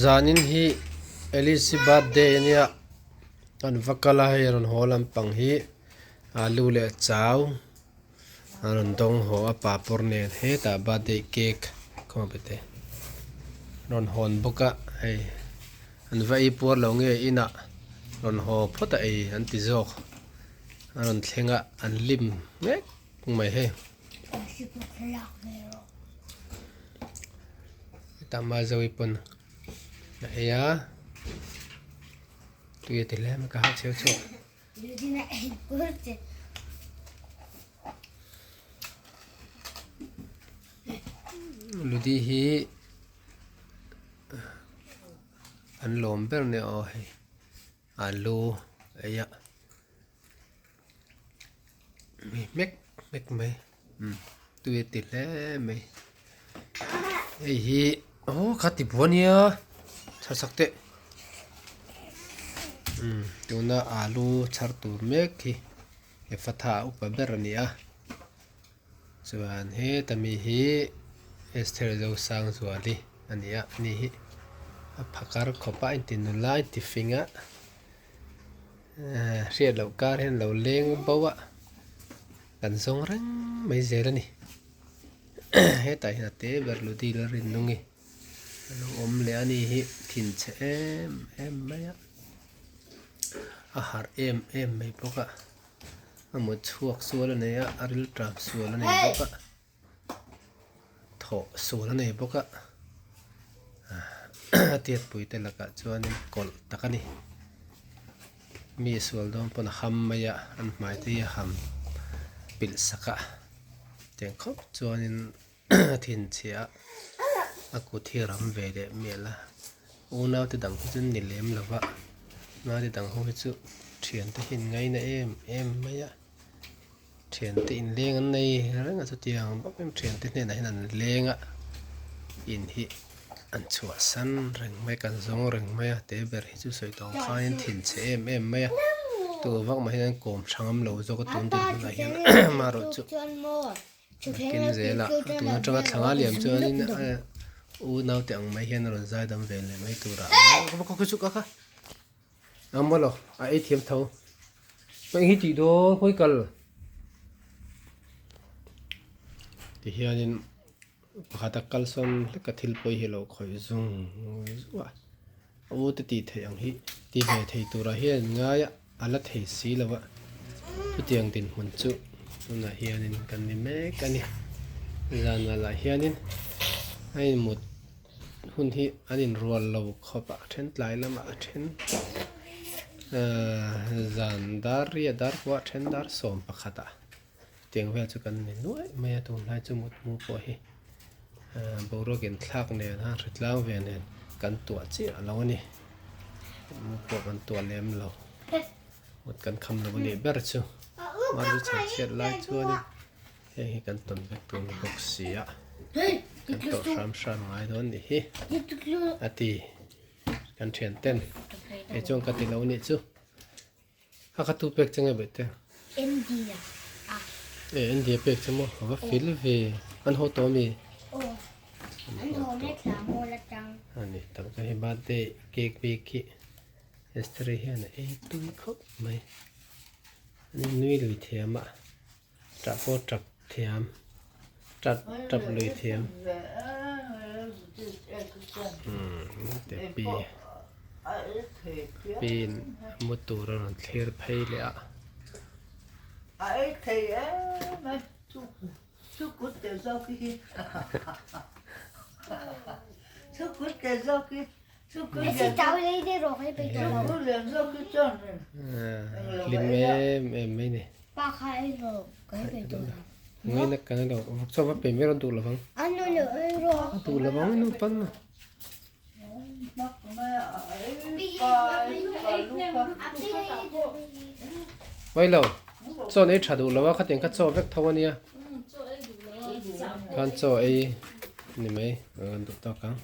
Zanin hi Alice-i birthday a nia an va kal a hei rawn haw lampang hi alu leh chau a rawn dawng haw a papawr nen hetah birthday cake khaw bete rawn hawn bawk a hei an va ei puar lo nge inah rawn haw phawt a ei an ti zawk a rawn thleng a an lim mek mai hei. Hetah Mazoe pawn a ei a tui a ti hle mai ka hak cheu chhuak. Ludi hi an lawm ber nia aw hei alu ei a. Mi hmek hmek mai umm tui a ti hle mai hei hi aw kha ti buai ania chhar chak teh umm tuna alu chhar tur mek hi efatha a upa ber a ni a chuan heta mi hi Esther Zosangzuali a ni a ani hi a phakar khawp a a inti nula a inti fing a. Hriat loh kar hian lo leng bo a kan zawng reng mai zel a ni hetah hian a te ber lu dil a rin nung i a lo awm leh a ni hi thinchhe em em mai a a harh em em mai bawk a a mut chhuak sual a nei a a ril tap sual a nei bawk a. Thawh sual a nei bawk a a tiatpui te lakah chuanin kawlh tak a ni mi sual dawn pawn a ham mai a an hmai te hi a ham pilh sak a tiang khawp chuanin a thinchhia a a kut hi a ram ve leh mial a unau te dang hi chu an ni lem lo va nau te dang ho hi chu thiante hi an ngaina em em mai a. Thiante inleng an nei reng a chutiang bawkin thiante hnenah hian an leng a in hi an chhuahsan reng mai kan zawng reng mai a te ber hi chu sawi tawng khain thinchhe em em mai a tu vak mah hian an kawm tha ngam lo zawk a tun dinhmunah hian amaherawhchu kin zela tun atanga thla nga liam chuanin u naute ang mai hian a rawn zai dam ve leh mai turah a maw lo a ei thiam tho. Hei hi tih dawn hawi kal ti hianin pakhat a kal sawn hlek a thil pawi hi a lo khawih zung zung a a u te tih theih ang hi ti ve thei turah hian an ngai a a la thei si lo a chutiang dinhmun chu tunah hianin kan ni mek a ni zanah lah hianin a inmut. Hun hi an inrual lo khawp a, a then tlai lamah a then zan dar riat dar pawh a then dar 11 ah tiang vel chu kan ni nuaih mai a tunlai chu mutmu pawh hi boruak inthlak nen a hritlang ve nen kan tuah chiah lo a ni mutmu pawh kan tuah lem lo mut kan kham lo a nih ber chu mahni chhangchhiat lai chuanin. Heng hi kan tawn vek tur ni bawk si a, kan tawrh hram hram ngai dawn nih hi a ti kan thian ten kei chuan ka ti lo nih chu a kha tu pek che nge beh te India a e India pek che maw a va fil ve an haw tawh ami an haw mek hla maw la tang ani tak chuan hei birthday cake bik hi Esther hian a ei tui khawp mai ani nui lui thiam a. Tah pawh tap thiam, tap tap lui thiam. Umm te pi pin mu tur a rawn thlir phei leh a. Hlim em em mai ni. Ngaina kan lo vawk chaw va pe mai rawh duh lovang. A duh lovang nu pan. Mai lo chaw nei tha duh lo a khatiang kha chaw vek tho ania. Khan chaw ei ni mai an duh tawk ang.